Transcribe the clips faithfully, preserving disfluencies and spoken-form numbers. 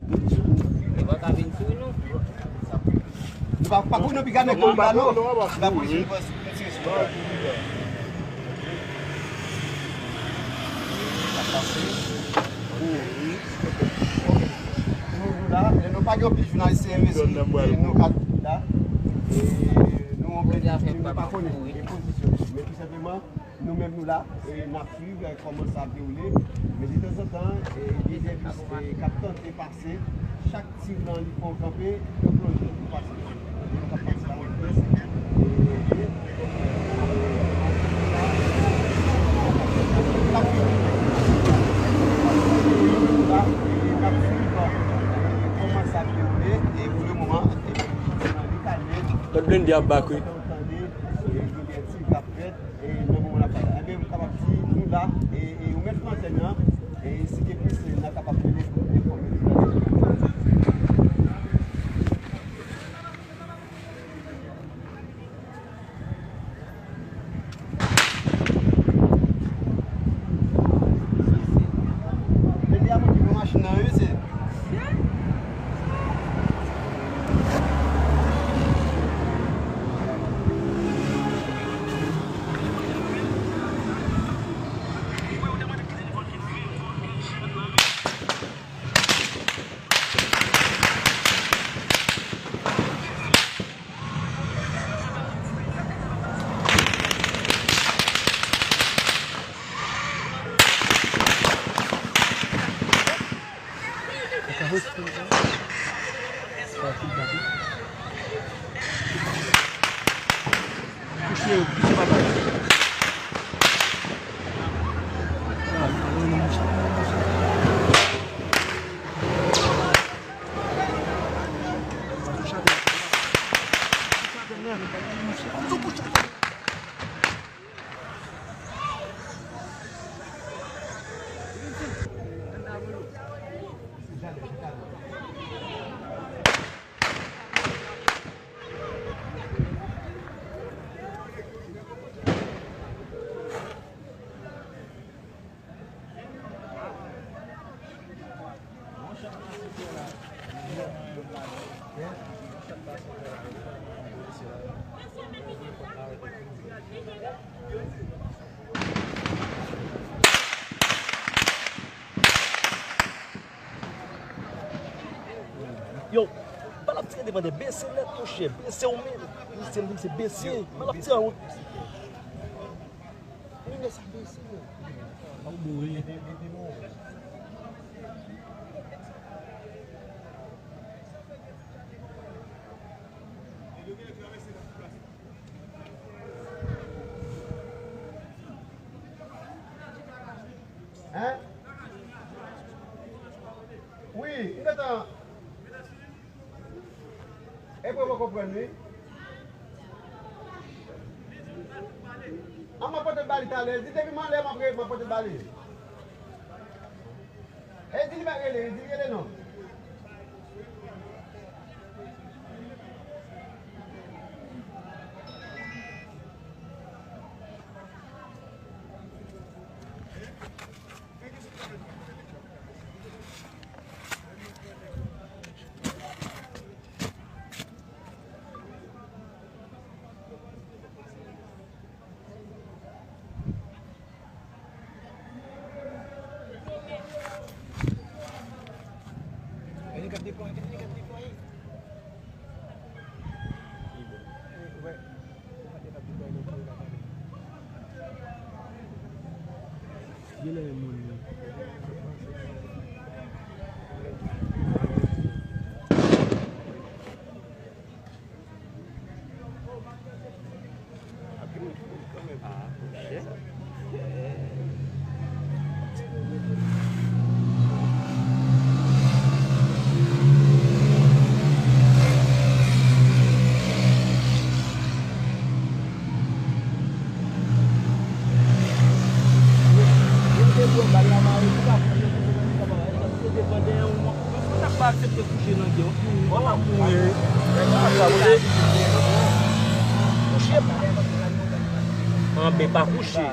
Li pa ka vin sou nou. Nou pa, pa kouri non, piga nèg nan la non. Li pa kouri sou nou, pa sou nou. Nou, nou la, nou pa gen anpil jounalis, se envesti nou ka la. E nou, nou pa konnen e pozisyon, men tou senpleman, nou menm nou la, e n ap swiv, e, kòman sa ap dewoule. Men detanzantan, e, gen sèvis, e, k ap tante pase. Chak ti van li fè w kanpe, yo plonje pou pase. Yo k ap pase la, yo plonje. E, e, n ap swiv. N ap swiv, e, kòman sa ap dewoule, e, pou le moman, e, li kalme. Lòt blende ap bak, wi. Tande, e, gen de ti k ap fèt. E nan moman n ap pale, enben, m kapab di nou la, e, e ou mèt pran antèn nan, e si gen plis, n a kapab rele pou enfòme nou. Blende a monte pran machin nan, wi, se. Yo, pa l ap tire devan de bese nèt, monchè. Bese w menm. Misye m di m se bese. Pa l ap tire an wont. Wi, men sa bese, men. Ou boure. Hein? Wi, m gentan. Epi w konprann wi. An m ap pote l ba li talè. Li di depi m anlè m ap re-, m ap pote l ba li. E di li pa rele, e di li rele non. Gade k ap deplwaye, gade k ap deplwaye. Wè. Genlè e moun nan. Anben pa kouche.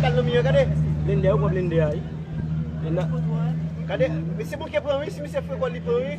Kal nan miyo, gade. Blende, yo pran blende a, wi. Blende. Gade, misye bouke pran, wi, si misye frekò, li pran, wi.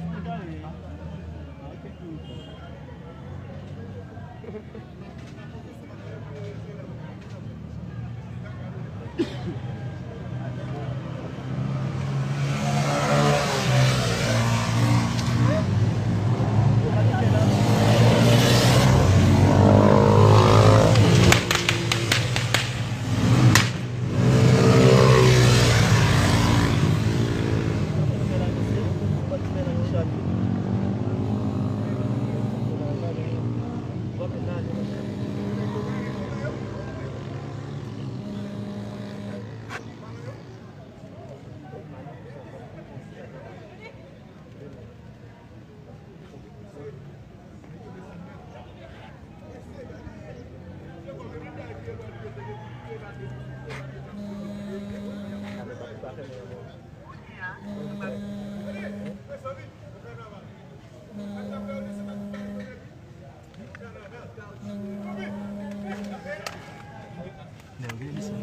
Nèg yo desann.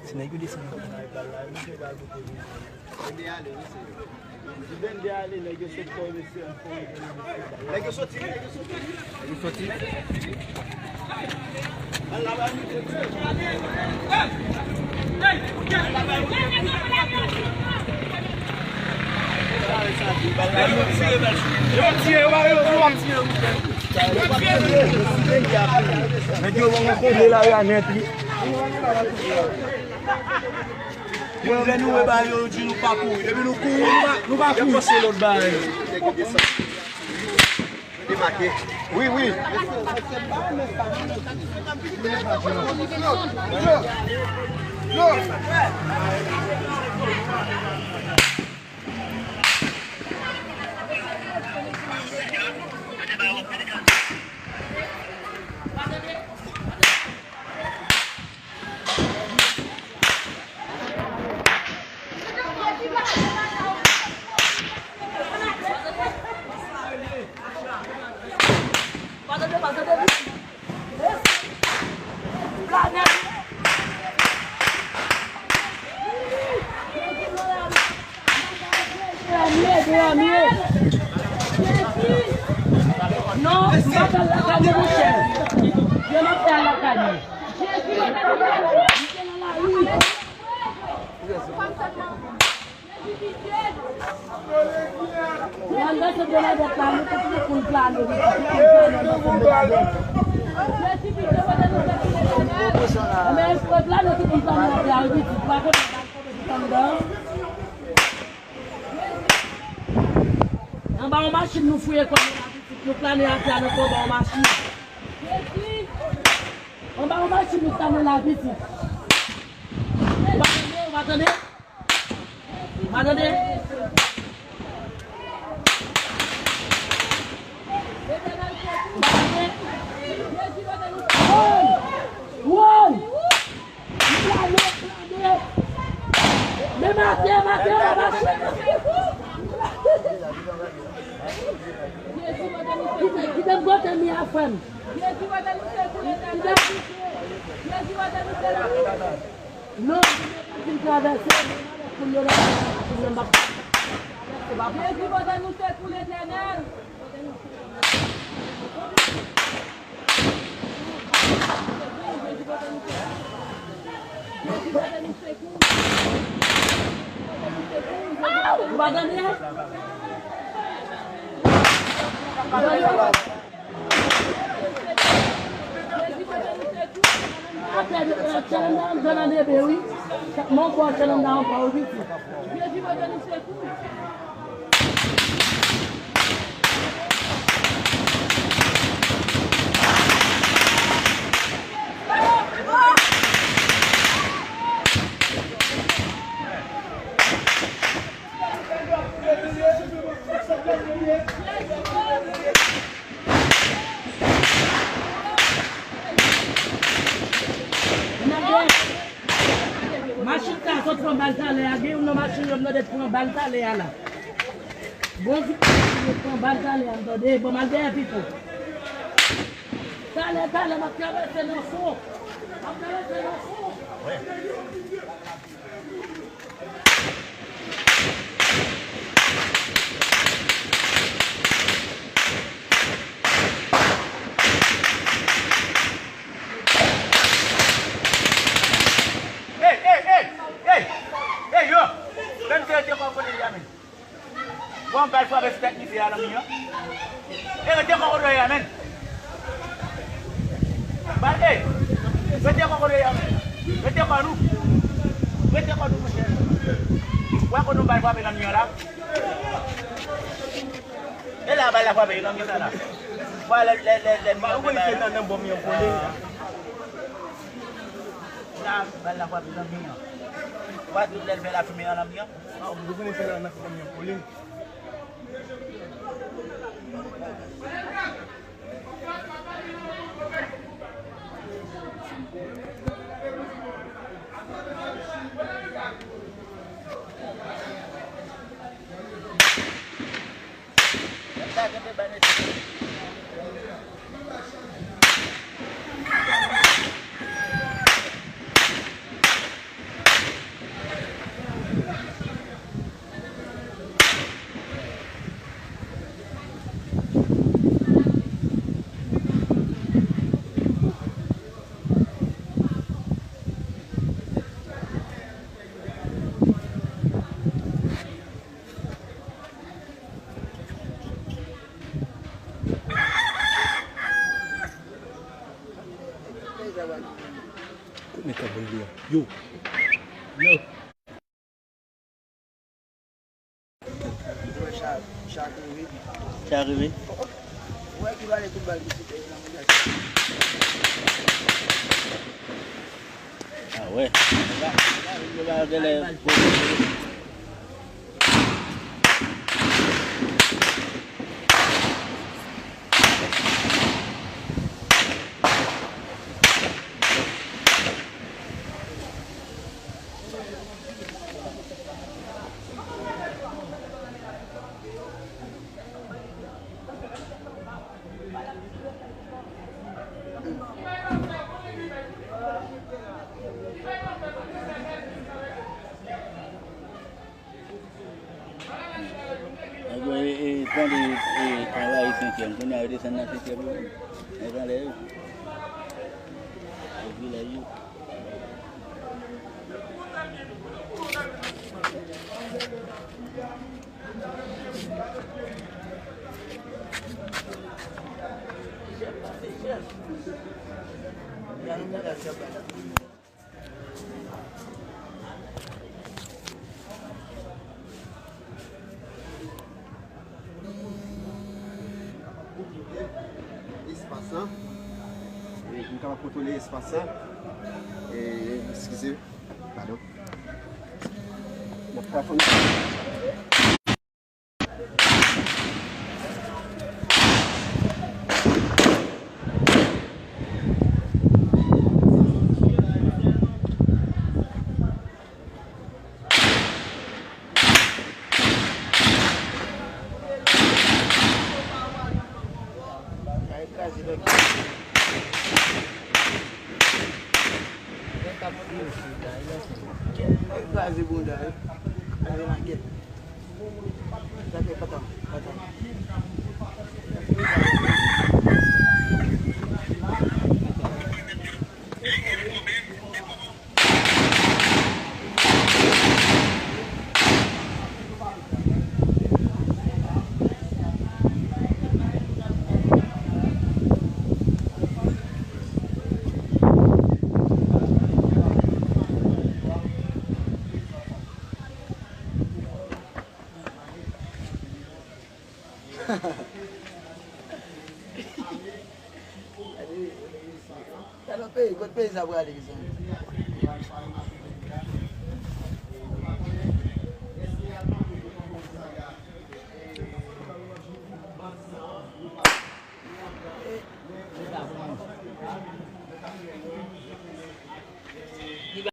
Se nèg yo desann. Nèg yo soti, nèg yo soti. Nèg yo soti. Yo tire, yo pa yo, yo pa tire. Nèg yo rankontre la, yo nèt, wi. Yo, lè nou wè ba yo, yo di nou pa kouri. Depi nou kouri, nou pa, nou pa kouri. Yo pase lòt bagay. Debake. Wi, wi. Non, m pa pral lakay mwen, monchè. Yo, m ap pral lakay mwen. Nan sèt de Bènadèt la, nou tout nou konn plane, nou tout konn plane nan sèt de Bènadèt. Anben, pèp la, nou tout konn plane nan tè a, wi, pitit. Pa konn nan bal kòbe tout anndan. Anba yon machin, nou fouye kò nou la, pitit. Nou plane atè a, nou anba yon machin. Anba yon machin, nou plane la, pitit. Ou pa tande, ou pa tande? Ou pa tande? Ou pa tande? Woy! Woy! Plane, plane! Men maten, maten, la machin! Kite, kite m goute mi a, frè m. Kite m Non, m vin travèse, men avèk moun yo nan machin nan, m ap travèse, papa. Jezi, pote nou sekou, Letènèl. Jezi, pote nou sekou. Jezi, pote nou sekou. Ou pa tande? Atè, tchèlènda anndan nan neve, wi. Mon kò tchèlènda ankò, wi, pitit. Machin sa sot pran bal talè a, gen youn nan machin yo m tande pran bal talè a la. Bon, ti machin yo pran bal talè a, m tande, bon, m al dèyè pito. Talè, talè, m ap travèse nan fon. Ey, ey, ey, ey! Ey, yo! Menm se yo te kòkole li a, men. Bon, bal frape sou tèt misye a nan mi an. Ey, rete kòkole li a, men. Bal, ey! Rete kòkole li a, men. Rete kò nou. Rete kò nou, monchè. Wè kote yon bal frape nan mi an la. E la bal la frape nan mi sa la. Wè lè, lè, lè, lè mi an fè bagay la. Ou konnen se nan, nan bò mi an kole. La bal la frape nan mi an. Wè tout lè l fè lafimen an nan mi an. Ah, ou konnen se nan, nan bò mi an kole. Kote nèg ka vin li a? Yo. Yo. Cha, cha rive. Cha rive. Ou wè ki vale tout bal ki site nan mondyal. Ah wè. Yo ba genlè. Nèg yo, e, e, tande, e, anvayi senkyèm, kounye a yo desann nan senkyèm yo menm. Nèg anlè yo. Yo vilaj yo. Espas lan. E, pou m kapab kontwole espas la. E, eskize. Padon. M ap fè fon. Kraze bouda, wi. Kraze maket. Gade, pata, pata. Gade yon peyi, kot peyi sa prale, mezanmi?